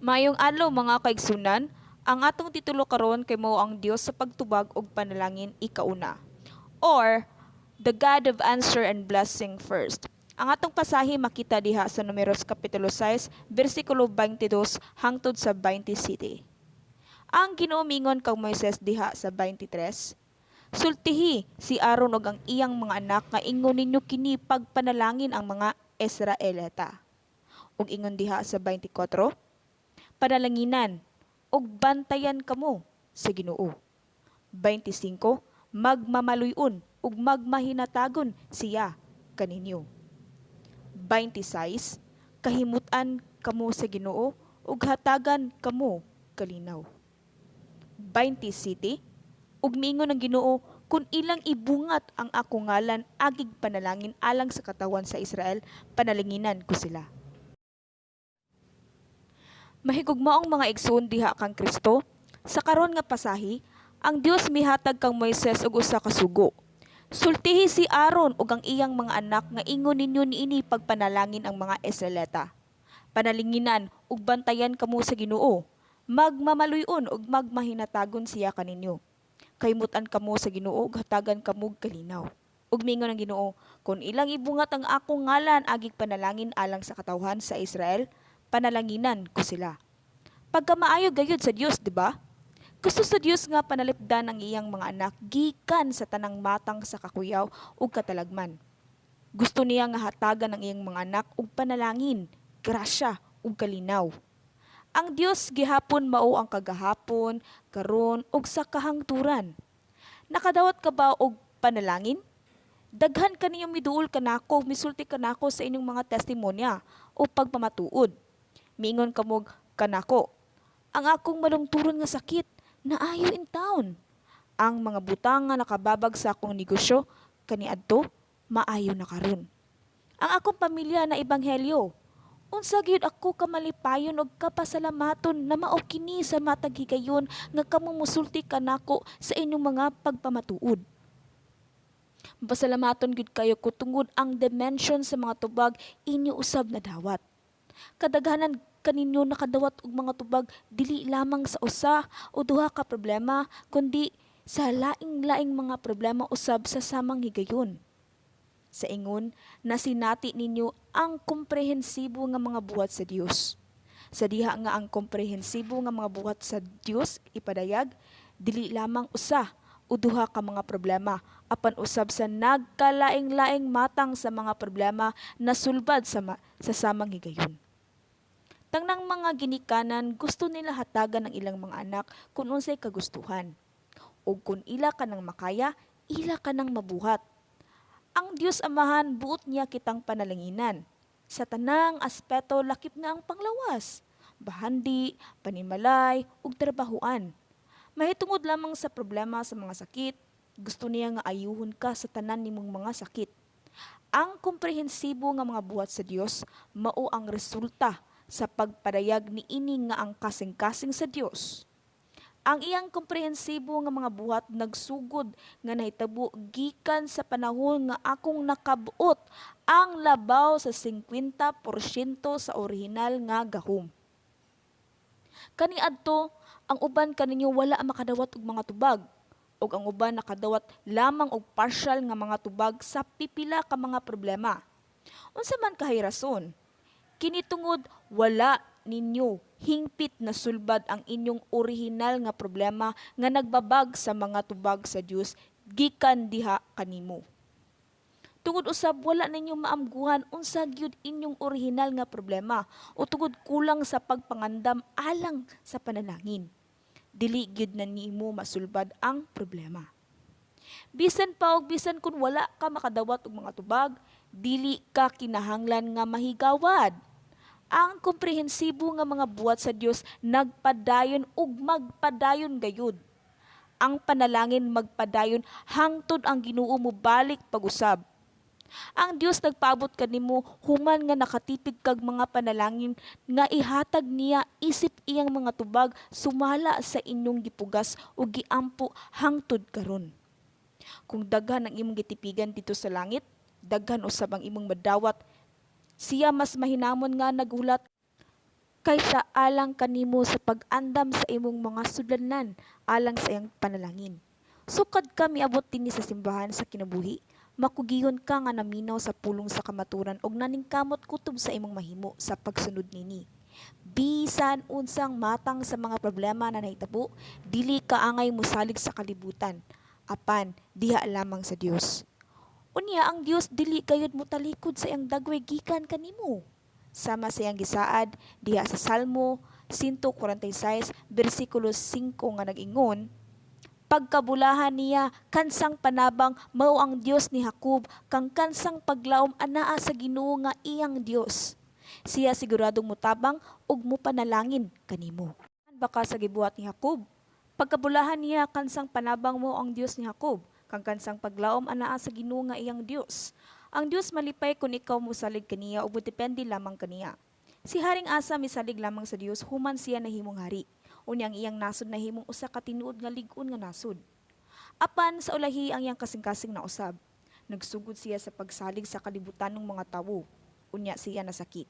Maayong adlaw, mga kaigsunan, ang atong titulo karon kay mao ang Dios sa pagtubag ug panalangin ikauna, or The God of Answer and Blessing First. Ang atong pasahe makita diha sa Numeros kapitulo 6 bersikulo 22 hangtod sa 27. Ang Ginoo mingon kang Moises diha sa 23, "Sultihi si Aaron ug ang iyang mga anak nga ingon ninyo kini pagpanalangin ang mga Israelita." Ug ingon diha sa 24, "Panalanginan ug bantayan kamo sa Ginoo." 25, "Magmamaluy-on ug magmahinatagon siya kaninyo." 26, "Kahimutan kamo sa Ginoo ug hatagan kamo kalinaw." 27, "Ug miingon ang Ginoo, kun ilang ibungat ang akong ngalan agig panalangin alang sa katawhan sa Israel, panalanginan ko sila." Mahigugmaong mga igsoon diha kang Kristo, sa karon nga pasahi, ang Dios mihatag kang Moises og usa ka sugo. "Sultihi si Aaron ug ang iyang mga anak nga ingon ninyo niini pagpanalangin ang mga Israelita. Panalanginan ug bantayan kamo sa Ginoo. Magmamaluy-on ug magmahinatagon siya kaninyo. Kahimutan kamo sa Ginoo ug hatagan kamo og kalinaw." Ug miingon ang Ginoo, "Kun ilang ibungat ang akong ngalan agig panalangin alang sa katawhan sa Israel, panalanginan ko sila." Pagkamaayo gayud sa Dios, di ba? Gusto sa Dios nga panalipdan ang iyang mga anak gikan sa tanang matang sa kakuyaw ug katalagman. Gusto niya nga hatagan ang iyang mga anak og panalangin, grasya ug kalinaw. Ang Dios gihapon mao ang kagahapon, karon ug sa kahangturan. Nakadawat ka ba og panalangin? Daghan kaninyong miduol kanako, misulti kanako sa inyong mga testimonya o pagpamatuod. Miingon kamog kanako, "Ang akong malungturon nga sakit, naayo in town. Ang mga butang nga nakababag sa akong negosyo kaniadto, maayo na karon. Ang akong pamilya na ebanghelyo. Unsa gyud ako kamalipayon og kapasalamaton na mao kini sa matag higayon nga kamo musulti kanako sa inyong mga pagpamatuod." Pasalamaton gyud kayo ko tungod ang dimension sa mga tubag inyo usab nadawat. Kadaghanan kaninyo nakadawat og mga tubag dili lamang sa usa o duha ka problema kundi sa laing-laing mga problema usab sa samang higayon. Sa ingon, nasinati ninyo ang komprehensibo nga mga buhat sa Dios. Sa diha nga ang komprehensibo nga mga buhat sa Dios ipadayag, dili lamang usa o duha ka mga problema apan usab sa nagkalaing-laing matang sa mga problema nasulbad sa samang higayon. Tanang mga ginikanan gusto nila hatagan ang ilang mga anak kung unsay kagustuhan. Ug kung ila kanang makaya, ila kanang mabuhat. Ang Dios Amahan, buot niya kitang panalanginan sa tanang aspeto, lakip na ang panglawas, bahandi, panimalay, ug trabahuan. Mahitungod lamang sa problema sa mga sakit, gusto niya nga ayuhon ka sa tanan nimong mga sakit. Ang komprehensibo nga mga buhat sa Dios mao ang resulta sa pagpadayag niini nga ang kasing-kasing sa Dios. Ang iyang komprehensibo nga mga buhat nagsugod nga nahitabo gikan sa panahon nga akong nakabuot ang labaw sa 50% sa orihinal nga gahom. Kaniadto, ang uban kaninyo wala makadawat og mga tubag ug ang uban nakadawat lamang og partial nga mga tubag sa pipila ka mga problema. Unsa man kahay rason? Kini tungod wala ninyo hingpit na sulbad ang inyong orihinal nga problema nga nagbabag sa mga tubag sa Dios gikan diha kanimo. Tungod usab wala ninyo maamguhan unsa gyud inyong orihinal nga problema o tungod kulang sa pagpangandam alang sa panalangin. Dili gyud na nimo masulbad ang problema. Bisan pa og bisan kun wala ka makadawat og mga tubag, dili ka kinahanglan nga mahigawad. Ang komprehensibo nga mga buhat sa Dios nagpadayon ug magpadayon gayud. Ang panalangin magpadayon hangtod ang Ginoo mobalik pag-usab. Ang Dios nagpaabot kanimo human nga nakatipig kag mga panalangin nga ihatag niya isip iyang mga tubag sumala sa inyong gipugas ug giampo hangtod karon. Kung daghan ang imong gitipigan didto sa langit, daghan usab ang imong madawat. Siya mas mahinamon nga naghulat Kaysa alang kanimo sa pag-andam sa imong mga sudlanan alang sa iyang panalangin. Sukad ka miabot dinhi sa simbahan sa kinabuhi, makugiyon ka nga naminaw sa pulong sa kamatuoran ug naningkamot kutob sa imong mahimo sa pagsunod niini. Bisan unsang matang sa mga problema na nahitabo, dili ka angay mosalig sa kalibutan, apan diha lamang sa Dios. Unya ang Dios dili gayud motalikod sa iyang dagway gikan kanimo. Sama sa iyang gisaad diha sa Salmo 146 bersikulo 5 nga nag-ingon, "Pagkabulahan niya kansang panabang mao ang Dios ni Jacob, kang kansang paglaom anaa sa Ginoo nga iyang Dios. Siya siguradong mutabang ug mupanalangin kanimo." Baka sa gibuhat ni Jacob. "Pagkabulahan niya kansang panabang mao ang Dios ni Jacob, kang kansang paglaom anaa sa Ginoo nga iyang Dios." Ang Dios malipay kung ikaw mosalig kaniya ug depende lamang kaniya. Si Haring Asa misalig lamang sa Dios human siya nahimong hari. Unya ang iyang nasod nahimong usa ka tinuod nga lig-on nga nasod. Apan sa ulahi ang iyang kasing-kasing nausab. Nagsugod siya sa pagsalig sa kalibutan ng mga tawo. Unya siya nasakit.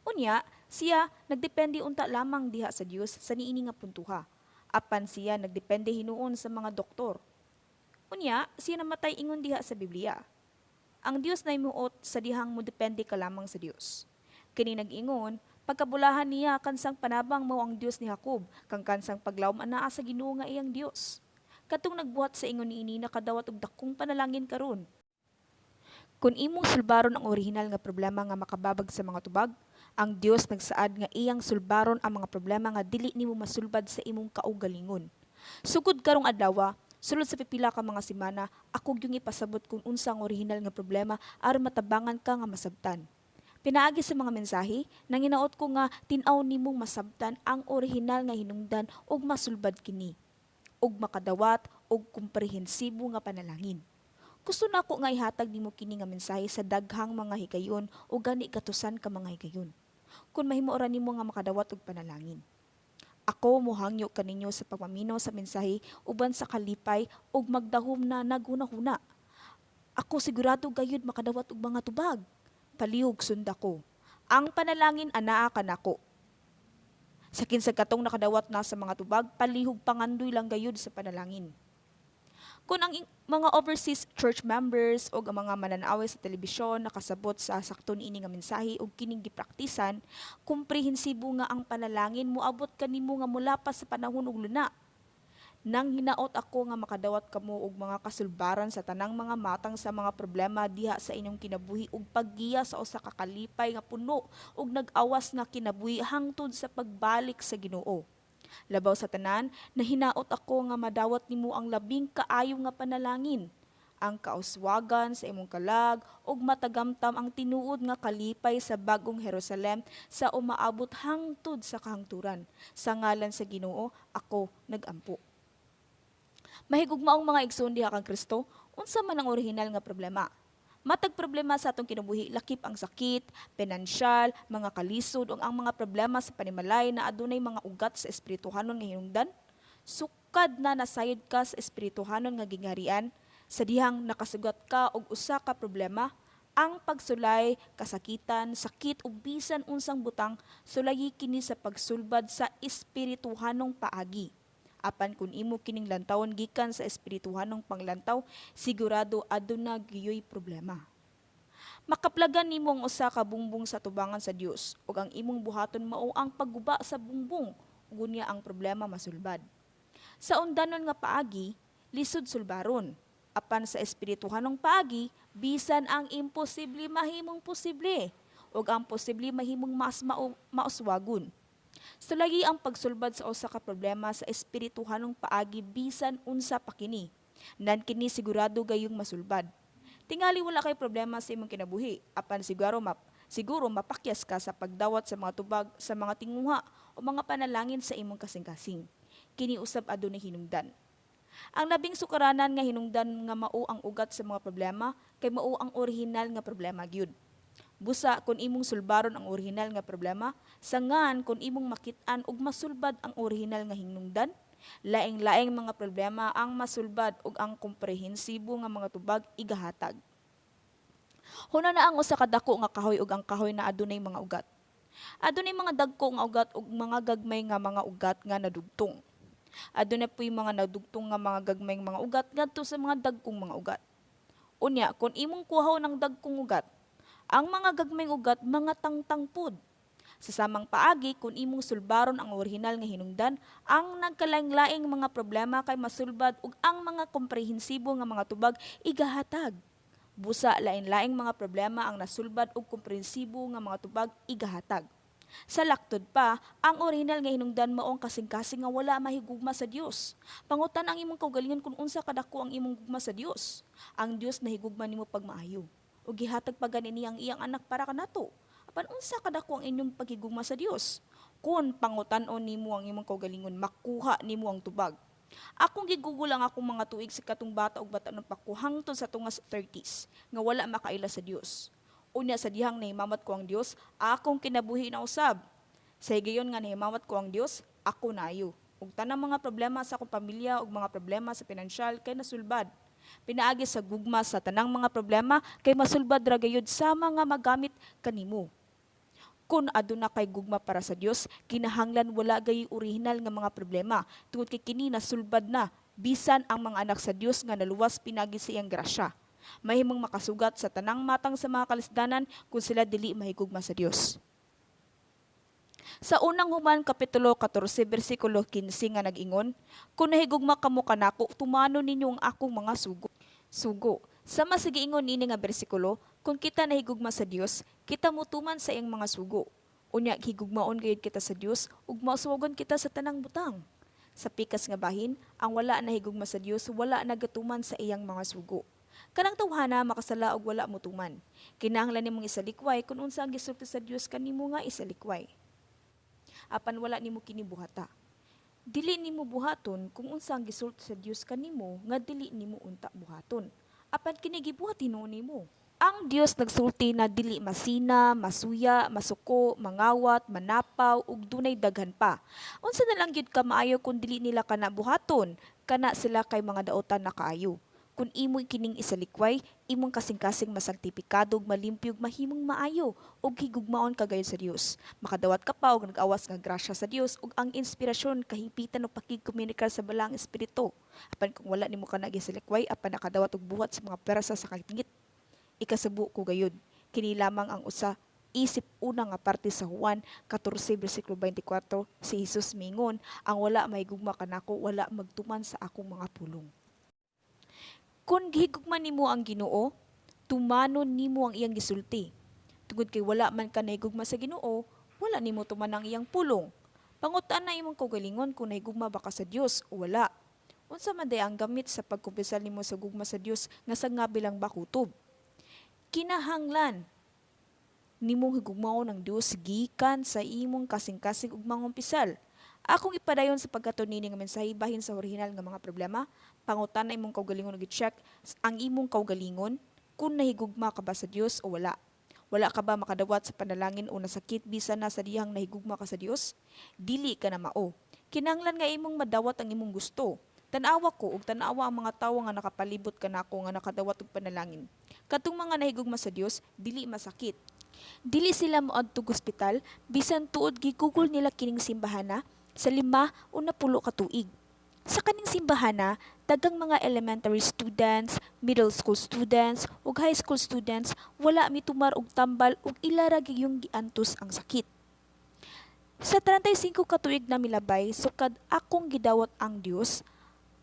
Unya siya nagdepende unta lamang diha sa Dios sa niini nga puntuha. Apan siya nagdepende hinuon sa mga doktor. Unya siya namatay ingon diha sa Biblia. Ang Dios nahimuot sa dihang modepende ka lamang sa Dios. Kini nag-ingon, "Pagkabulahan niya kansang panabang mao ang Dios ni Jacob, kang kansang paglaom anaa sa Ginoo nga iyang Dios." Katong nagbuhat sa ingon niini nakadawat og dakong panalangin karon. Kung imong sulbaron ang orihinal nga problema nga makababag sa mga tubag, ang Dios nagsaad nga iyang sulbaron ang mga problema nga dili nimo masulbad sa imong kaugalingon. Sugod karong adlaw, sulod sa pipila ka mga semana, ako gyung ipasabot kung unsa ang orihinal nga problema aron matabangan ka nga masabtan. Pinaagi sa mga mensahe, nanginaot ko nga tin-aw nimong masabtan ang orihinal nga hinungdan ug masulbad kini ug makadawat og komprehensibo nga panalangin. Gusto nako nga ihatag nimo kini nga mensahe sa daghang mga higayon o gani gatusan ka mga higayon, kung mahimo ra nimo nga makadawat og panalangin. Ako mohangyo kaninyo sa pagpaminaw sa mensahe uban sa kalipay ug magdahom na naghunahuna. Ako sigurado gayud makadawat og mga tubag. Palihog sunda ko. Ang panalangin anaa kanako. Sa kinsag katong nakadawat na sa mga tubag, palihog pangandoy lang gayud sa panalangin. Kung ang mga overseas church members o ang mga mananaway sa telebisyon nakasabot sa sakto niini nga mensahe ug kining gipraktisan, komprehensibo nga ang panalangin moabot kanimo nga mula pa sa panahon ug luna. Nang hinaot ako nga makadawat kamo og mga kasulbaran sa tanang mga matang sa mga problema diha sa inyong kinabuhi ug paggiya sa usa ka kalipay nga puno ug nag-awas nga kinabuhi hangtod sa pagbalik sa Ginoo. Labaw sa tanan, nahinaot ako nga madawat nimo ang labing kaayo nga panalangin, ang kauswagan sa imong kalag ug matagamtam ang tinuod nga kalipay sa bagong Jerusalem sa umaabot hangtod sa kahangturan. Sa ngalan sa Ginoo, ako nagampo. Mahigugmaong mga igsoon diha kang Kristo, unsa man ang orihinal nga problema? Matag problema sa atong kinabuhi, lakip ang sakit, pinansyal, mga kalisod ug ang mga problema sa panimalay na adunay mga ugat sa espirituhanon nga hinungdan. Sukad na nasayod ka sa espirituhanon nga gingharian, sa dihang nakasugat ka og usa ka problema, ang pagsulay, kasakitan, sakit ug bisan unsang butang, sulayi kini sa pagsulbad sa espirituhanong paagi. Apan kung imo kining lantawon gikan sa espirituhanong panglantaw, sigurado aduna giyoy problema. Makaplagan nimo ang usa ka bungbong sa tubangan sa Dios ug ang imong buhaton mao ang pagguba sa bungbong ug unya ang problema masulbad. Sa undanon nga paagi, lisod sulbaron. Apan sa espirituhanong paagi, bisan ang imposible mahimong posible ug ang posible mahimong mas mauswagon. Sulagi ang pagsulbad sa usa ka problema sa espirituhanong paagi bisan unsa pa kini. Nan kini sigurado gayong masulbad. Tingali wala kay problema sa imong kinabuhi, apan siguro mapakyas ka sa pagdawat sa mga tubag sa mga tinguha o mga panalangin sa imong kasing-kasing. Kini usab adunay hinungdan. Ang labing sukaranan nga hinungdan nga mao ang ugat sa mga problema kay mao ang orihinal nga problema gyud. Busa kung imong sulbaron ang orihinal nga problema, sangan kung imong makit-an ug masulbad ang orihinal nga hinungdan, laing-laing mga problema ang masulbad ug ang komprehensibo nga mga tubag igahatag. Huna na ang usa ka dako nga kahoy ug ang kahoy na adunay mga ugat. Adunay mga dagko nga ugat ug mga gagmay nga mga ugat nga nadugtong. Aduna poy mga nadugtong nga mga gagmayng mga ugat ngadto sa mga dagkong mga ugat. Unya, kung imong kuhaon ang dagkong ugat, ang mga gagmayng ugat mga tangtang pud. Sa samang paagi, kung imong sulbaron ang orihinal nga hinungdan, ang nagkalaing-laing mga problema kay masulbad ug ang mga komprehensibo nga mga tubag igahatag. Busa lain-laing mga problema ang nasulbad ug komprehensibo nga mga tubag igahatag. Sa laktod pa, ang orihinal nga hinungdan mao ang kasing-kasing nga wala mahigugma sa Dios. Pangutan ang imong kaugalingon kung unsa kadako ang imong gugma sa Dios. Ang Dios nahigugma nimo pagmaayo. Ug gihatag pa gani niya ang iyang anak para kanato. Apan unsa kadako ang inyong paghigugma sa Dios? Kung pangutan-on nimo ang imong kaugalingon, makuha nimo ang tubag. Akong gigugol ang akong mga tuig sa katong bata og bata pa ko hangtod sa tungas 30s nga wala makaila sa Dios. Unya sa dihang nahimamat ko ang Dios, akong kinabuhi na usab. Sa higayon nga nahimamat ko ang Dios, ako naayo. Ug tanang mga problema sa akong pamilya ug mga problema sa pinansyal kay nasulbad. Pinaagi sa gugma sa tanang mga problema kay masulbad ra gayud sama nga magamit kanimo. Kung aduna kay gugma para sa Dios, kinahanglan wala gay orihinal nga mga problema tungod kay kini nasulbad na bisan ang mga anak sa Dios nga naluwas pinagi sa iyang grasya. Mahimong makasugat sa tanang matang sa mga kalisdanan kung sila dili mahigugma sa Dios. Sa Unang Juan kapitulo 14 bersikulo 15 nga nag-ingon, "Kung nahigugma kamo kanako, tumanon ninyo ang akong mga sugo." Sugo. Sama sa giingon niini nga bersikulo, kung kita nahigugma sa Dios, kita motuman sa iyang mga sugo. Unya higugmaon gayud kita sa Dios ug masuwagon kita sa tanang butang. Sa pikas nga bahin, ang wala nahigugma sa Dios wala nagatuman sa iyang mga sugo. Kanang tawhana makasala og wala motuman. Kinahanglan nimong isalikway kung unsa ang gisulti sa Dios kanimo nga isalikway. Apan wala nimo kini buhata. Dili nimo buhaton kung unsa ang gisulti sa Dios kanimo nga dili nimo unta buhaton. Apan kini gibuhat hinuon nimo. Ang Dios nagsulti na dili masina, masuya, masuko, mangawat, manapaw ug dunay daghan pa. Unsa na lang gyud ka maayo kung dili nila kana buhaton, kana sila kay mga daotan na kaayo. Kung imo kining isalikway, imong kasing-kasing masangtipikado ug malimpyo ug mahimong maayo ug higugmaon ka gayud sa Dios. Makadawat ka pa og nag-awas nga grasya sa Dios ug ang inspirasyon, kahipitan ug pakigkomunikar sa Balaang Espiritu. Apan kung wala nimo kana gisalikway apan nakadawat og buhat sa mga pwersa sa kaingit, ikasubo ko gayud. Kini lamang ang usa isip una nga parte sa Juan 14 bersikulo 24, si Jesus mingon, "Ang wala mahigugma kanako wala magtuman sa akong mga pulong." Kung gihigugma nimo ang Ginoo, tumanon nimo ang iyang gisulti. Tungod kay wala man ka nahigugma sa Ginoo, wala nimo tuman ang iyang pulong. Pangutan na imong kaugalingon kung nahigugma ba ka sa Dios o wala. Unsa man day ang gamit sa pagkumpisal nimo sa gugma sa Dios nga sa ngabi lang ba kutob? Kinahanglan nimong higugmaon ang Dios gikan sa imong kasing-kasing ug mangumpisal. Akong ipadayon sa pagkaton nini nga mensahe bahin sa orihinal nga mga problema, pangutan na imong kaugalingon ug i-check ang imong kaugalingon kung nahigugma ka ba sa Dios o wala. Wala ka ba makadawat sa panalangin o nasakit bisan na sa dihang nahigugma ka sa Dios? Dili ka na mao. Kinahanglan nga imong madawat ang imong gusto. Tan-awa ko ug tan-awa ang mga tawo nga nakapalibot kanako nga nakadawat og panalangin. Katong mga nahigugma sa Dios dili masakit. Dili sila moadto og ospital bisan tuod gigugol nila kining simbahana sa 50 ka tuig. Sa kaning simbahana, daghang mga elementary students, middle school students, ug high school students wala mitumar og tambal ug ila ra gayung giantos ang sakit. Sa 35 ka tuig na milabay sukad akong gidawat ang Dios,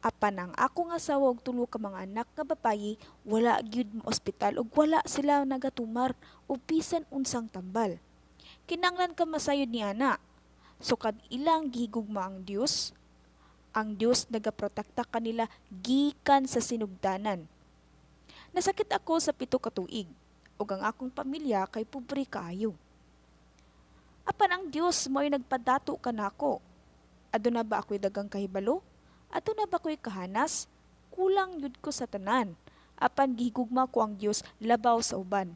apan ang akong asawa ug tulo ka mga anak nga babayi wala gyud ospital ug wala sila nagatumar og bisan unsang tambal. Kinahanglan ka masayod ni ana. Sukad ilang gihigugma ang Dios nagaprotekta kanila gikan sa sinugdanan. Nasakit ako sa 7 ka tuig ug ang akong pamilya kay pobre kaayo. Apan ang Dios mao'y nagpadato kanako. Aduna ba ako'y daghang kahibalo? Aduna ba ko'y kahanas? Kulang yud ko sa tanan. Apan gihigugma ko ang Dios labaw sa uban.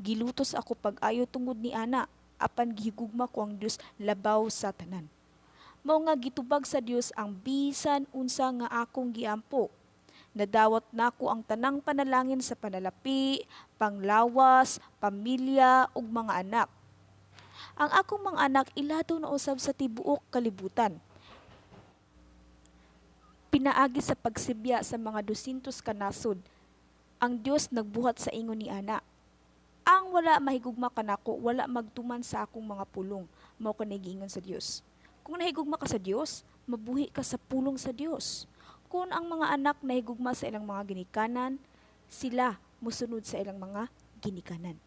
Gilutos ako pag-ayo tungod ni ana. Apan gihigugma ko ang Dios labaw sa tanan. Mao nga gitubag sa Dios ang bisan unsa nga akong giampo. Nadawat nako ang tanang panalangin sa panalapi, panglawas, pamilya ug mga anak. Ang akong mga anak ilado na usab sa tibuok kalibutan pinaagi sa pagsibya sa mga 200 ka nasod. Ang Dios nagbuhat sa ingon ni ana: "Ang wala mahigugma kanako wala magtuman sa akong mga pulong." Mao kani giingon sa Dios. Kung nahigugma ka sa Dios, mabuhi ka sa pulong sa Dios. Kung ang mga anak nahigugma sa ilang mga ginikanan, sila mosunod sa ilang mga ginikanan.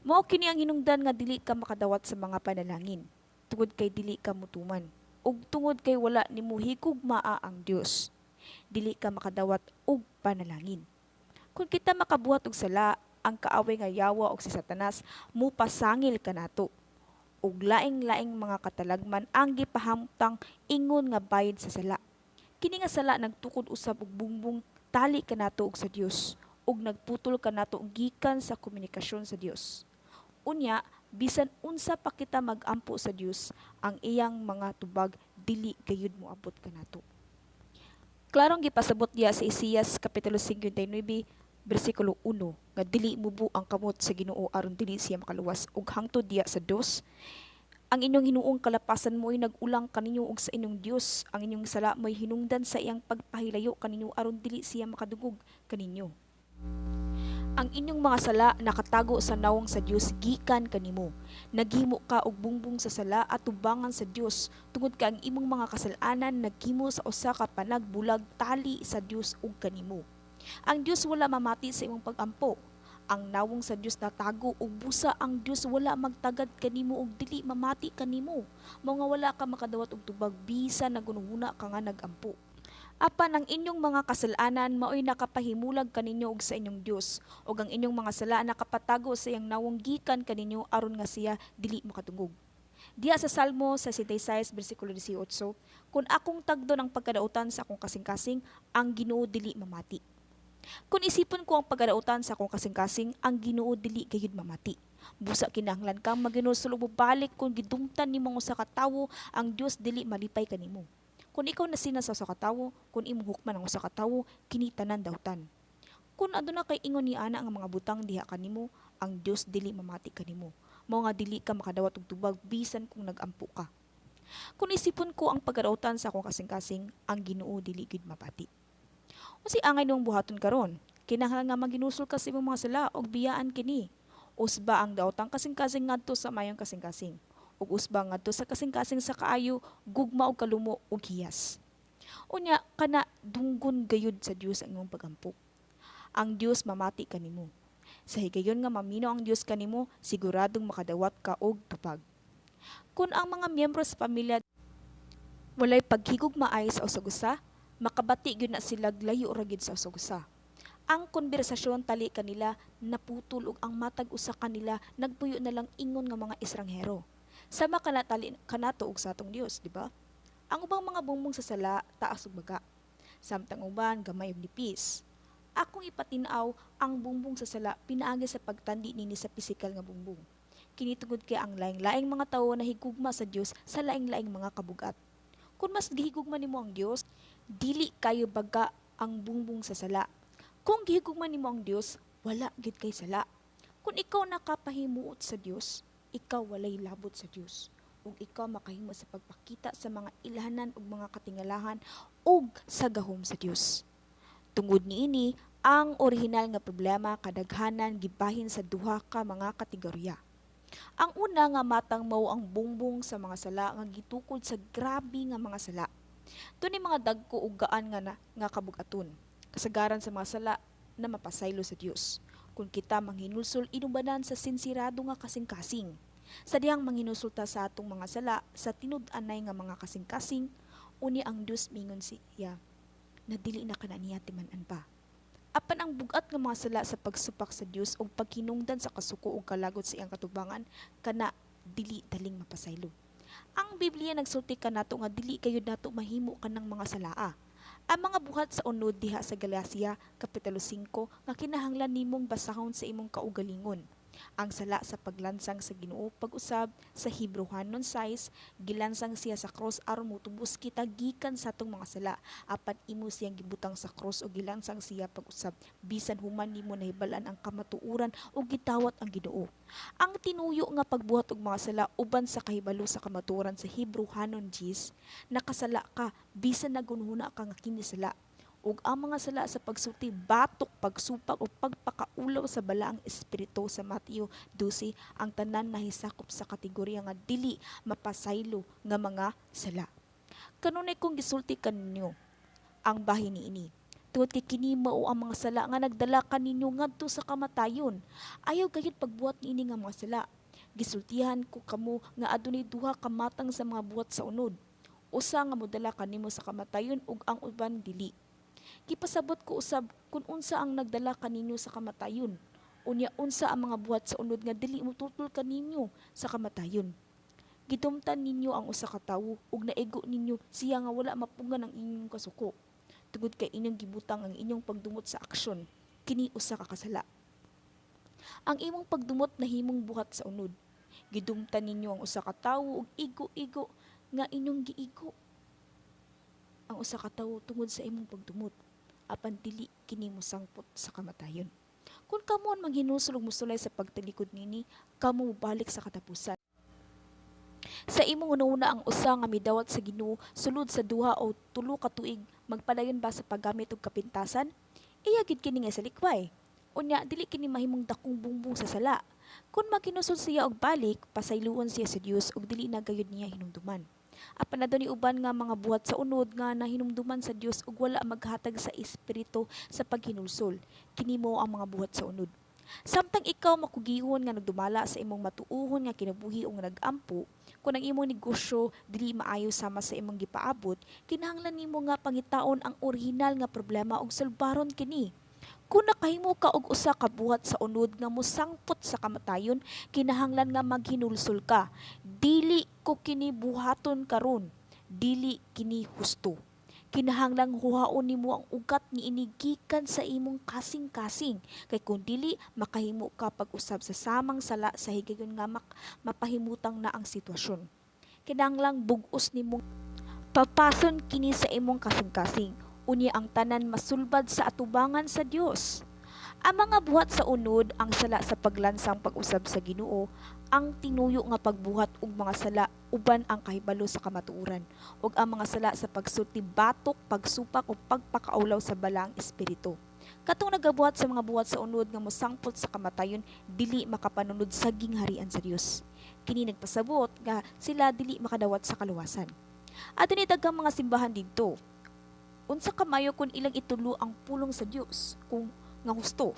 Mao kini ang hinungdan nga dili ka makadawat sa mga panalangin, tungod kay dili ka mutuman ug tungod kay wala nimo higugmaa ang Dios. Dili ka makadawat og panalangin. Kung kita makabuhat og sala, ang kaaway nga yawa og si Satanas mupasangil kanato. Ug laing-laing mga katalagman ang gipahamtang ingon nga bayad sa sala. Kini nga sala nagtukod usab og bungbong tali kanato og sa Dios ug nagputol kanato gikan sa komunikasyon sa Dios. Unya, bisan unsa pa kita magampo sa Dios, ang iyang mga tubag dili gayud moabot kanato. Klarong gipasabot diha sa Isaias kapitulo 59 bersikulo 1 nga dili mubo ang kamot sa Ginoo aron dili siya makaluwas, ug hangtod diha sa 2, "Ang inyong hinuong kalapasan mo'y nag-ulang kaninyo ug sa inyong Dios, ang inyong sala mo'y hinungdan sa iyang pagpahilayo kaninyo aron dili siya makadungog kaninyo. Ang inyong mga sala nakatago sa nawong sa Dios gikan kanimo. Naghimo ka og bungbong sa sala atubangan sa Dios tungod kay ang imong mga kasal-anan naghimo sa usa ka panagbulag tali sa Dios ug kanimo. Ang Dios wala mamati sa imong pagampo. Ang nawong sa Dios natago ug busa ang Dios wala magtagad kanimo ug dili mamati kanimo. Mao nga wala ka makadawat og tubag bisan naghunahuna ka nga nagampo. Apan ang inyong mga kasal-anan maoy nakapahimulag kaninyo ug sa inyong Dios, ug ang inyong mga sala nakapatago sa iyang nawong gikan kaninyo aron nga siya dili makadungog." Diha sa Salmo sa 66 bersikulo 18, "Kung akong tagdon ang pagkadautan sa akong kasing-kasing, ang Ginoo dili mamati. Kung isipon ko ang pagkadautan sa akong kasing-kasing, ang Ginoo dili gayud mamati." Busa kinahanglan kang maginulsol ug mobalik kung gidumtan nimo ang usa ka tawo, ang Dios dili malipay kanimo. Kung ikaw nasina sa usa ka tawo, kung imong hukman ang usa ka tawo, kini tanan dautan. Kung aduna kay ingon ni ana nga mga butang diha kanimo, ang Dios dili mamati kanimo. Mao nga dili ka makadawat og tubag bisan kung nagampo ka. "Kung isipon ko ang pagkadautan sa akong kasing-kasing, ang Ginoo dili gyud mabati." Unsay angay nimong buhaton karon? Kinahanglan nga maginusol ka sa imong mga sala ug biyaan kini. Usba ang daotang kasing-kasing ngadto sa mayong kasing-kasing. Ug usba ngadto sa kasing-kasing sa kaayo, gugma ug kalumo ug hiyas. Unya kana dunggon gayud sa Dios ang imong pagampo. Ang Dios mamati kanimo. Sa higayon nga mamino ang Dios kanimo, siguradong makadawat ka og tubag. Kung ang mga miyembro sa pamilya walay paghigugmaay sa usag-usa, makabati gyud na sila layo ra gyud sa usag-usa. Ang konbersasyon tali kanila naputol ug ang matag usa kanila nagpuyo na lang ingon nga mga estranghero. Sama kana tali kanato ug sa atong Dios, di ba? Ang ubang mga bungbong sa sala taas ug baga. Samtang uban gamay ug nipis. Akong ipatin-aw ang bungbong sa sala pinaagi sa pagtandi nini sa pisikal nga bungbong. Kini tungod kay ang laing-laing mga tawo nahigugma sa Dios sa laing-laing mga kabugat. Kung mas gihigugma nimo ang Dios, dili kayo baga ang bungbong sa sala. Kung gihigugma nimo ang Dios, wala gid kay sala. Kung ikaw nakapahimuot sa Dios, ikaw walay labot sa Dios ug ikaw makahimo sa pagpakita sa mga ilhanan ug mga katingalahan ug sa gahom sa Dios. Tungod niini, ang orihinal nga problema kadaghanan gibahin sa duha ka mga kategorya. Ang una nga matang mao ang bungbong sa mga sala nga gitukod sa grabe nga mga sala. Dunay mga dagko ug gaan nga nga kabug-aton. Kasagaran sa mga sala na mapasaylo sa Dios kung kita manghinulsol inubanan sa sinsirado nga kasing-kasing. Sa dihang manghinulsol ta sa atong mga sala sa tinud-anay nga mga kasing-kasing, uni ang Dios mingon siya na dili na kana niya timan-an pa. Apan ang bugat nga mga sala sa pagsupak sa Dios ug paghinungdan sa kasuko ug kalagot sa iyang katubangan, kana dili daling mapasaylo. Ang Biblia nagsulti kanato nga dili kayod nato mahimo kanang mga salaa. Ang mga buhat sa unod diha sa Galacia kapitulo 5 nga kinahanglan nimong basahon sa imong kaugalingon. Ang sala sa paglansang sa Ginoo pag-usab sa Hebrehanon 6, gilansang siya sa cross aron motubos kita gikan sa atong mga sala, apan imo siyang gibutang sa cross ug gilansang siya pag-usab bisan human nimo nahibal-an ang kamatuoran ug gitawat ang Ginoo. Ang tinuyo nga pagbuhat og mga sala uban sa kahibalo sa kamatuoran sa Hebrehanon 10, nakasala ka bisan nagunhuna ka nga kini sala. Ug ang mga sala sa pagsulti batok, pagsupak o pagpakaulaw sa balaang espiritu sa Mateo 12, ang tanan nahisakop sa kategorya nga dili mapasaylo nga mga sala. Kanunay kong gisulti kaninyo ang bahin niini. Tungod kay kini mao ang mga sala nga nagdala kaninyo ngadto sa kamatayon. Ayaw gayud pagbuhat niini nga mga sala. Gisultihan ko kamo nga adunay duha ka matang sa mga buhat sa unod. Usa nga modala kanimo sa kamatayon ug ang uban dili. Gipasabot ko usab kung unsa ang nagdala kaninyo sa kamatayon. Unya unsa ang mga buhat sa unod nga dili motutol kaninyo sa kamatayon. Gidumtan ninyo ang usa ka tawo ug naigo ninyo siya nga wala mapugngan ang inyong kasuko. Tungod kay inyong gibutang ang inyong pagdumot sa aksyon, kini usa ka kasala. Ang imong pagdumot nahimong buhat sa unod. Gidumtan ninyo ang usa ka tawo ug igo-igo nga inyong giigo ang usa ka tawo tungod sa imong pagdumot, apan dili kini mosangpot sa kamatayon. Kung kamo ang manghinulsol ug mosulay sa pagtalikod nini, kamo mobalik sa katapusan. Sa imong hunahuna, ang usa nga midawat sa Ginoo sulod sa 2 o 3 ka tuig magpadayon ba sa paggamit og kapintasan? Iya gid kini nga salikway. Unya dili kini mahimong dakong bungbong sa sala. Kung maghinulsol siya og balik, pasayloon siya sa Dios ug dili na gayud niya hinumduman. Apan adunay uban nga mga buhat sa unod nga nahinumduman sa Dios ug wala maghatag sa espiritu sa paghinulsol. Kini mao ang mga buhat sa unod. Samtang ikaw makugihon nga nagdumala sa imong matuohon nga kinabuhi ug nagampo, kung ang imong negosyo dili maayo sama sa imong gipaabot, kinahanglan nimo nga pangitaon ang orihinal nga problema ug sulbaron kini. Kung nakahimo ka og usa ka buhat sa unod nga mosangpot sa kamatayon, kinahanglan nga maghinulsol ka. Dili ko kini buhaton karon. Dili kini husto. Kinahanglang huhaon nimo ang ugat niini gikan sa imong kasing-kasing, kay kung dili, makahimo ka pag-usab sa samang sala sa higayon nga mapahimutang na ang sitwasyon. Kinahanglang bug-os nimong papason kini sa imong kasing-kasing. Unya ang tanan masulbad sa atubangan sa Dios. Ang mga buhat sa unod, ang sala sa paglansang pag-usab sa Ginoo, ang tinuyo nga pagbuhat og mga sala uban ang kahibalo sa kamatuoran, ug ang mga sala sa pagsulti batok, pagsupak o pagpakaulaw sa balaang espiritu. Katong nagabuhat sa mga buhat sa unod nga mosangpot sa kamatayon, dili makapanunod sa gingharian sa Dios. Kini nagpasabot nga sila dili makadawat sa kaluwasan. Adunay daghang mga simbahan didto. Unsa kamayo kung ilang itulo ang pulong sa Dios kung nga husto?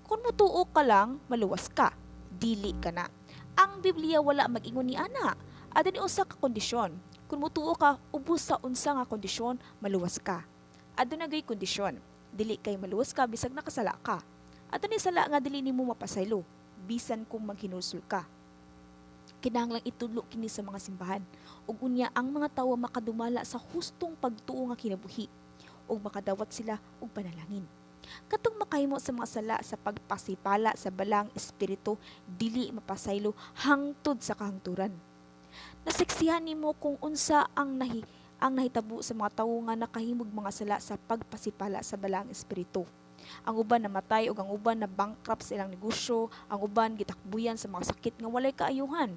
Kung mutuo ka lang, maluwas ka. Dili ka na. Ang Biblia wala mag-ingon ni ana. Adunay usa ka kondisyon. Kung mutuo ka ubos sa unsa nga kondisyon, maluwas ka. Aduna gyud kondisyon. Dili kay maluwas ka bisag nakasala ka. Adunay sala nga dili nimo mapasaylo bisan kung maghinulsol ka. Kinahanglang itudlo kini sa mga simbahan ug unya ang mga tawo makadumala sa hustong pagtuo nga kinabuhi ug makadawat sila og panalangin. Katong makahimo sa mga sala sa pagpasipala sa balaang espiritu, dili mapasaylo hangtod sa kahangturan. Nasaksihan nimo kung unsa ang nahitabo sa mga tawo nga nakahimog mga sala sa pagpasipala sa balaang espiritu. Ang uban namatay ug ang uban na bankrupt sa ilang negosyo, ang uban gitakbuyan sa mga sakit nga walay kaayuhan.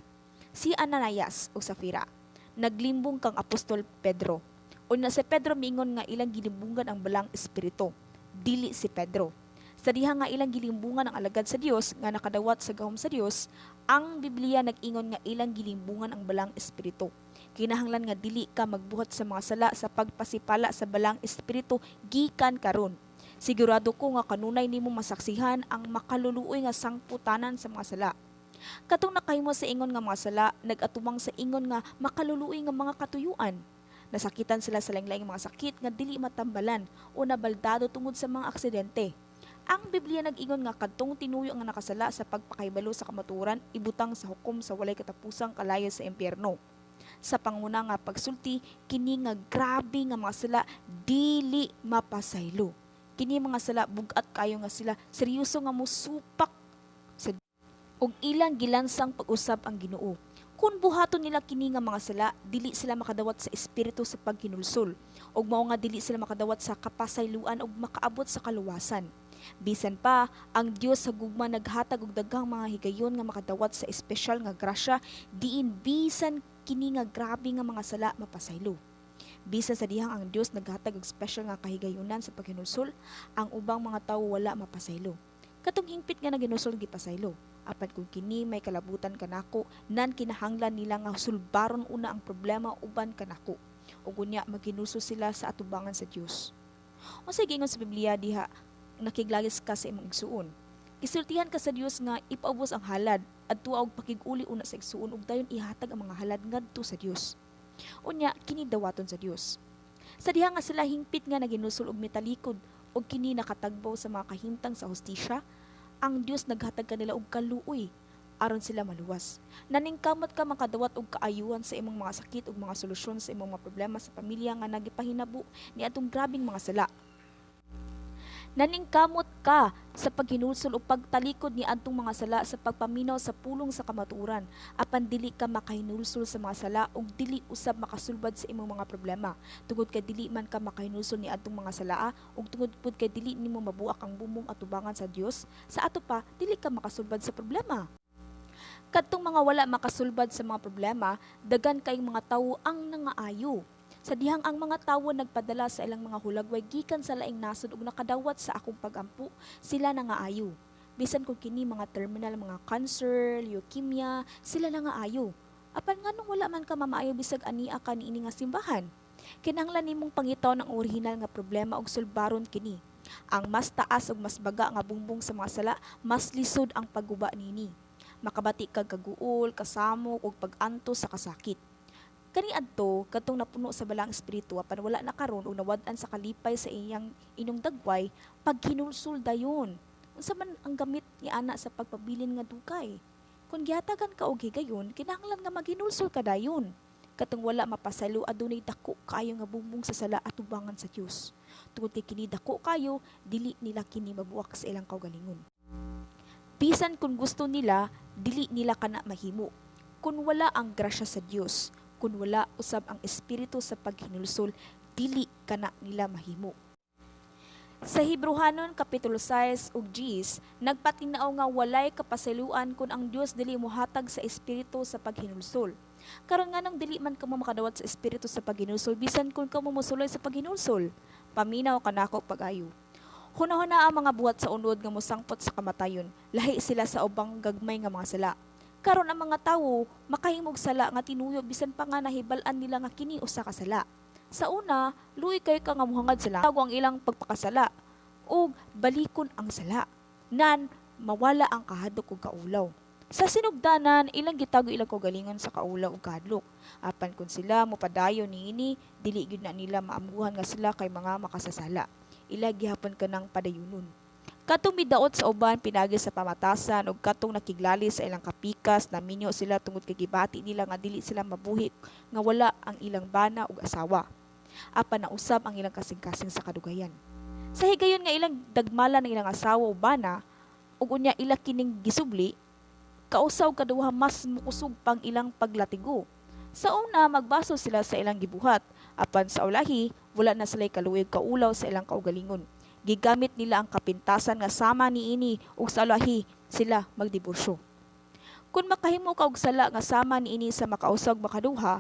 Si Ananias ug Safira naglimbong kang Apostol Pedro. Unya si Pedro miingon nga ilang gilimbungan ang balaang espiritu, dili si Pedro. Sa diha nga ilang gilimbungan ang alagad sa Dios nga nakadawat sa gahom sa Dios, ang Biblia nag-ingon nga ilang gilimbungan ang balaang espiritu. Kinahanglan nga dili ka magbuhat sa mga sala sa pagpasipala sa balaang espiritu gikan karon. Sigurado ko nga kanunay nimo masaksihan ang makaluluoy nga sangputanan sa mga sala. Katong nakahimo sa ingon nga mga sala, nag-atubang sa ingon nga makaluluoy nga mga katuyuan. Nasakitan sila sa laing-laing mga sakit nga dili matambalan o nabaldado tungod sa mga aksidente. Ang Biblia nag-ingon nga kadtong tinuyo nga nakasala sa pagpakahibalo sa kamatuoran, ibutang sa hukom sa walay katapusang kalayo sa impyerno. Sa panguna nga pagsulti, kini nga grabe nga mga sala dili mapasaylo. Kini mga sala bug-at kayo nga sila seryoso nga mosupak sa Ug ilang gilansang pag-usab ang Ginoo. Kun buhaton nila kini nga mga sala, dili sila makadawat sa espiritu sa paghinulsol, ug mao nga dili sila makadawat sa kapasayloan ug makaabot sa kaluwasan. Bisan pa, ang Dios sa gugma naghatag og daghang mga higayon nga makadawat sa espesyal nga grasya diin bisan kini nga grabe nga mga sala mapasaylo. Bisan sa dihang ang Dios naghatag og espesyal nga kahigayunan sa paghinulsol, ang ubang mga tawo wala mapasaylo. Katong hingpit nga naghinulsol gipasaylo. Apan kung kini may kalabutan kanako, nan kinahanglan nila nga sulbaron una ang problema uban kanako. Ug unya maghinulsol sila sa atubangan sa Dios. Unsay giingon sa Biblia diha nakiglagis ka sa imong igsuon? Gisultihan ka sa Dios nga ipaubos ang halad adtua og pakig-uli una sa igsuon ug dayon ihatag ang mga halad ngadto sa Dios. Unya kini dawaton sa Dios. Sa diha nga sila hingpit nga naghinulsol og mitalikod og kini nakatagbaw sa mga kahimtang sa hustisya, ang Dios naghatag kanila og kaluoy aron sila maluwas. Naningkamot ka makadawat og kaayuhan sa imong mga sakit ug mga solusyon sa imong mga problema sa pamilya nga nagipahinabo niadtong grabeng mga sala. Naningkamot ka sa paghinulsol o pagtalikod ni adtong mga sala sa pagpaminaw sa pulong sa kamatuoran, apan dili ka makahinulsol sa mga sala ug dili usab makasulbad sa imong mga problema tungod kay dili man ka makahinulsol ni adtong mga salaa ug tungod pud kay dili nimo mabuak ang bumong atubangan sa Dios. Sa ato pa, dili ka makasulbad sa problema. Kadtong mga wala makasulbad sa mga problema, dagan kayong mga tawo ang nangaayo. Sa dihang ang mga tawo nagpadala sa ilang mga hulagway gikan sa laing nasod ug nakadawat sa akong pagampo, sila nangaayo. Bisan kung kini mga terminal, mga cancer, leukemia, sila nangaayo. Apan nganong wala man ka mamaayo bisag ania ka niini nga simbahan? Kinahanglan nimong pangitaon ang orihinal nga problema ug sulbaron kini. Ang mas taas ug mas baga nga bungbong sa mga sala, mas lisod ang pagguba nini. Makabati kag kaguol, kasamok ug pag-antos sa kasakit. Kaniadto, kadtong napuno sa Balaang Espiritu apan wala na karon ug nawad-an sa kalipay sa iyang inyong dagway, paghinulsol dayon. Unsa man ang gamit ni ana sa pagpabilin nga dugay? Kung gihatagan ka og higayon, kinahanglan nga maghinulsol ka dayon. Katong wala mapasaylo, adunay dako kaayo nga bungbong sa sala atubangan sa Dios. Tungod kay kini dako kayo, dili nila kini mabuak sa ilang kaugalingon. Bisan kung gusto nila, dili nila kana mahimo. Kung wala ang grasya sa Dios, kun wala usab ang espiritu sa paghinulsol, dili kana nila mahimo. Sa Hebreohanon kapitulo 6 ug 10, nagpatin-aw nga walay kapasayloan kun ang Dios dili mohatag sa espiritu sa paghinulsol. Karon, nganong dili man kamo makadawat sa espiritu sa paghinulsol bisan kun kamo mosulay sa paghinulsol? Paminaw kanako pag-ayo. Hunahuna ang mga buhat sa unod nga mosangpot sa kamatayon, lahi sila sa ubang gagmay nga mga sala. Karon, ang mga tawo makahimog sala nga tinuyo bisan pa nga nahibal-an nila nga kini usa ka sala. Sa una, luoy kay ka nga mohangad sila ang ilang pagpakasala ug balikon ang sala. Nan mawala ang kahadlok ug kaulaw. Sa sinugdanan, ilang gitago ilang kaugalingon sa kaulaw ug kahadlok. Apan kun sila mopadayon niini, dili gyud na nila maamguhan nga sila kay mga makasasala. Ila gihapon kanang padayunon. Katong midaot sa uban pinaagi sa pamatasan ug katong nakiglali sa ilang kapikas, naminyo sila tungod kay gibati nila nga dili sila mabuhi nga wala ang ilang bana ug asawa. Apan nausab ang ilang kasing-kasing sa kadugayan. Sa higayon nga ilang dagmalan ng ilang asawa o bana ug unya ila kining gisubli, kausaw kaduha mas mukusog pang ilang paglatigo. Sa una, magbaso sila sa ilang gibuhat, apan sa ulahi, wala na sila'y kaluoy kaulaw sa ilang kaugalingon. Gigamit nila ang kapintasan nga sama niini ug sa ulahi sila magdiborsyo. Kung makahimo ka og sala nga sama niini sa makausa ug makaduha,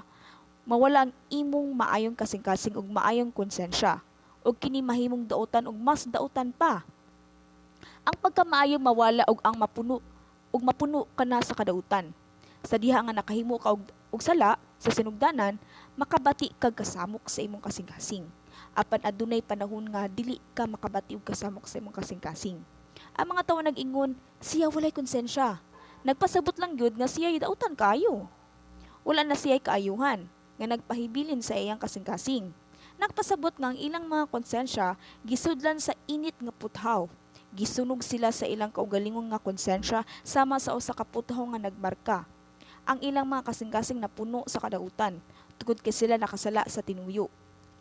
mawala ang imong maayong kasing-kasing ug maayong konsensya ug kini mahimong dautan ug mas dautan pa. Ang pagkamaayo mawala ug ang mapuno ug mapuno ka na sa kadautan. Sa diha nga nakahimo ka og sala sa sinugdanan, makabati kag kasamok sa imong kasing-kasing. Apan adunay panahon nga dili ka makabati og kasamok sa imong kasing-kasing. Ang mga tawo nag-ingon, "Siya walay konsensya." Nagpasabot lang gyud nga siya dautan kaayo. Wala na siya kaayuhan nga nagpahibilin sa iyang kasing-kasing. Nagpasabot nga ang ilang mga konsensya gisudlan sa init nga puthaw. Gisunog sila sa ilang kaugalingon nga konsensya sama sa usa ka puthaw nga nagmarka. Ang ilang mga kasing-kasing napuno sa kadautan tungod kay sila nakasala sa tinuyo.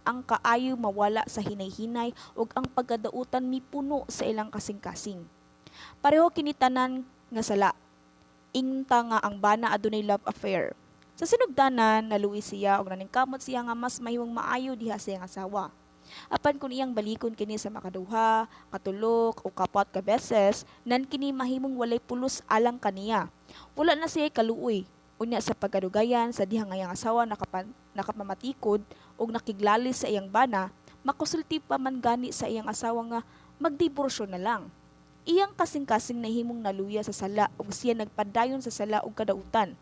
Ang kaayo mawala sa hinay-hinay ug ang pagkadautan mipuno sa ilang kasing-kasing. Pareho kini tanan nga sala. Ingon ta nga ang bana adunay love affair. Sa sinugdanan, naluoy siya ug naningkamot siya nga mas mahimong maayo diha sa iyang asawa. Apan kung iyang balikon kini sa makaduha, katulok o kapat ka beses, nan kini mahimong walay pulos alang kaniya. Wala na siya kaluoy. Unya sa pagkadugayan sa diha nga iyang asawa nakapamatikod ug nakiglalis sa iyang bana, makasulti pa man gani sa iyang asawa nga magdiborsyo na lang. Iyang kasing-kasing nahimong naluya sa sala ug siya nagpadayon sa sala ug kadautan.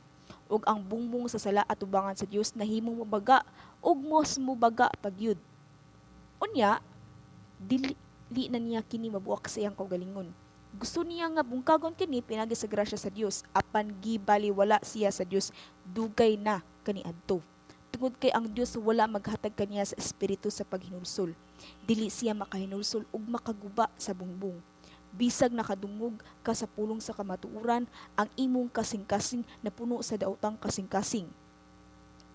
Ug ang bungbong sa sala atubangan sa Dios nahimong mubaga ug mos mubaga pagyud. Unya, dili na niya kini mabuak sa iyang kaugalingon. Gusto niya nga bungkagon kini pinaagi sa grasya sa Dios, apan gibaliwala siya sa Dios dugay na kaniadto. Tungod kay ang Dios wala maghatag kaniya sa espiritu sa paghinulsol. Dili siya makahinulsol ug makaguba sa bungbong. Bisag nakadungog ka sa pulong sa kamatuoran, ang imong kasing-kasing napuno sa daotang kasing-kasing.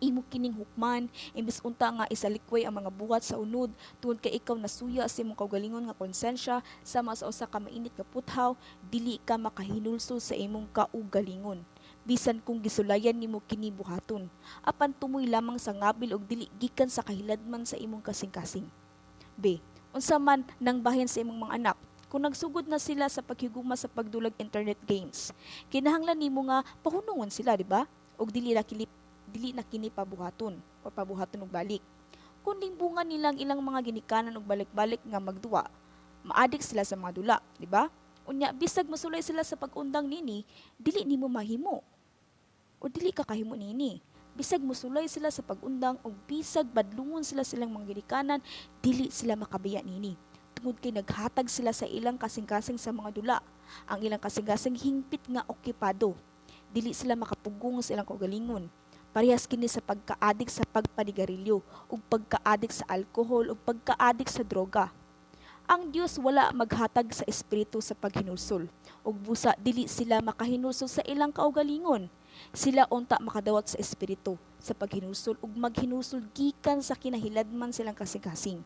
Imo kining hukman imbes unta nga isalikway ang mga buhat sa unod, tungod kay ikaw nasuya sa imong kaugalingon nga konsensya sama sa usa ka mainit nga puthaw. Dili ka makahinulsol sa imong kaugalingon bisan kung gisulayan nimo kini buhaton, apan tumoy lamang sa ngabil ug dili gikan sa kahiladman sa imong kasing-kasing. B. Unsa man nang bahin sa imong mga anak kung nagsugod na sila sa paghigugma sa pagdulag internet games? Kinahanglan nimo nga pahunungon sila, di ba? Ug dili na kini pabuhaton o pabuhaton og balik. Kung limbungan nilang ilang mga ginikanan og balik-balik nga magduwa, maadik sila sa mga dula, di ba? Unya bisag mosulay sila sa pag-undang nini, dili nimo mahimo o dili ka kahimo nini. Bisag mosulay sila sa pag-undang o bisag badlungon sila silang mga ginikanan, dili sila makabiya nini. Tungod kay naghatag sila sa ilang kasing-kasing sa mga dula. Ang ilang kasing-kasing hingpit nga okupado. Dili sila makapugong sa ilang kaugalingon. Parehas kini sa pagka-adik sa pagpanigarilyo, ug pagka-adik sa alkohol, ug pagka-adik sa droga. Ang Dios wala maghatag sa espiritu sa paghinulsol, ug busa dili sila makahinulsol sa ilang kaugalingon. Sila unta makadawat sa espiritu sa paghinulsol ug maghinulsol gikan sa kinahiladman silang kasing-kasing.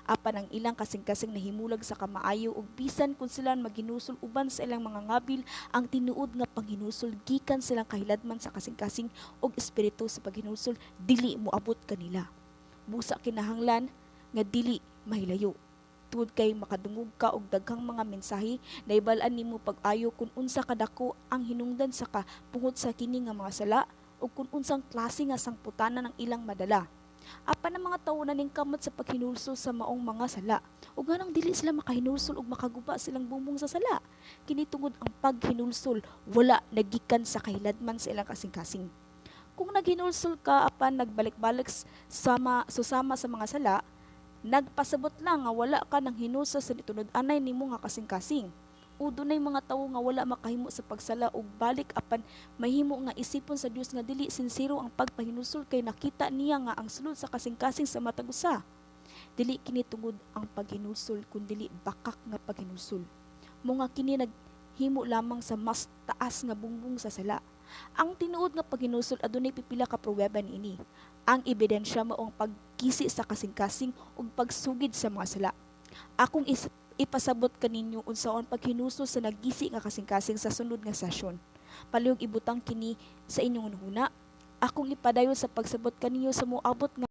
Apan ang ilang kasing-kasing nahimulag sa kamaayo, ug bisan kung sila maghinulsol uban sa ilang mga ngabil, ang tinuod nga panghinulsol gikan silang kahiladman sa kasing-kasing ug espiritu sa paghinulsol dili moabot kanila. Busa kinahanglan nga dili mahilayo. Tungod kay makadungog ka og daghang mga mensahe, naibal-an nimo pag-ayo kung unsa kadako ang hinungdan sa kapungot sa kini nga mga sala ug kung unsang klase nga sangputanan ang ilang madala. Apan ang mga tawo naningkamot sa paghinulsol sa maong mga sala, ug nganong dili sila makahinulsol ug makaguba silang bumbong sa sala? Kini tungod ang paghinulsol wala nagikan sa kahiladman sa ilang kasing-kasing. Kung naghinulsol ka apan nagbalik-balik sama susama sa mga sala, nagpasabot lang nga wala ka nang hinulsol sa tinud-anay nimo nga kasing-kasing. O dunay mga tawo nga wala makahimo sa pagsala og balik, apan mahimo nga isipon sa Dios nga dili sinsero ang pagpahinulsol kay nakita niya nga ang sulod sa kasing-kasing sa matag usa. Dili kini tungod ang paghinulsol kun dili bakak nga paghinulsol. Mo nga kini naghimo lamang sa mas taas nga bungbong sa sala. Ang tinuod nga paghinulsol adunay pipila ka pruweba niini. Ang ebidensya mao ang paggisi sa kasing-kasing ug pagsugid sa mga sala. Akong ipasabot kaninyo unsaon paghinulsol sa naggisi nga kasing-kasing sa sunod nga sesyon. Palihog ibutang kini sa inyong hunahuna. Akong ipadayon sa pagsabot kaninyo sa moabot nga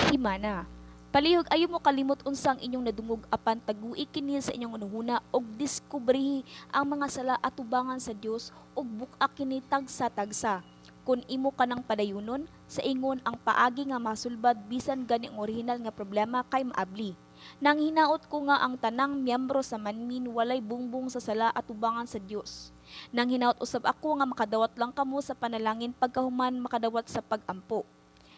simana. Palihog ayo mo kalimot unsa ang inyong nadungog, apan tagui kini sa inyong hunahuna ug diskubrihi ang mga sala atubangan sa Dios ug buk-a kini tagsa-tagsa. Kun imo kanang padayunon, sa ingon ang paagi nga masulbad bisan gani ang orihinal nga problema kay maabli. Nang hinaot ko nga ang tanang miyembro sa Manmin walay bungbong sa sala atubangan sa Dios. Nang hinaot usab ako nga makadawat lang kamo sa panalangin pagkahuman makadawat sa pagampo.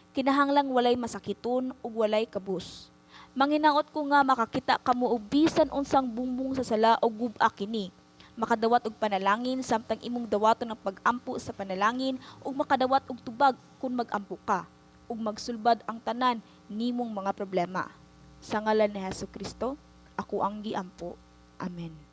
Kinahanglang walay masakiton ug walay kabus. Manghinaot ko nga makakita kamo og bisan unsang bungbong sa sala ug gub-a kini. Makadawat og panalangin samtang imong dawaton ang pag-ampo sa panalangin ug makadawat og tubag kung mag-ampo ka ug magsulbad ang tanan nimong mga problema. Sa ngalan ni Hesus Kristo, ako ang giampo. Amen.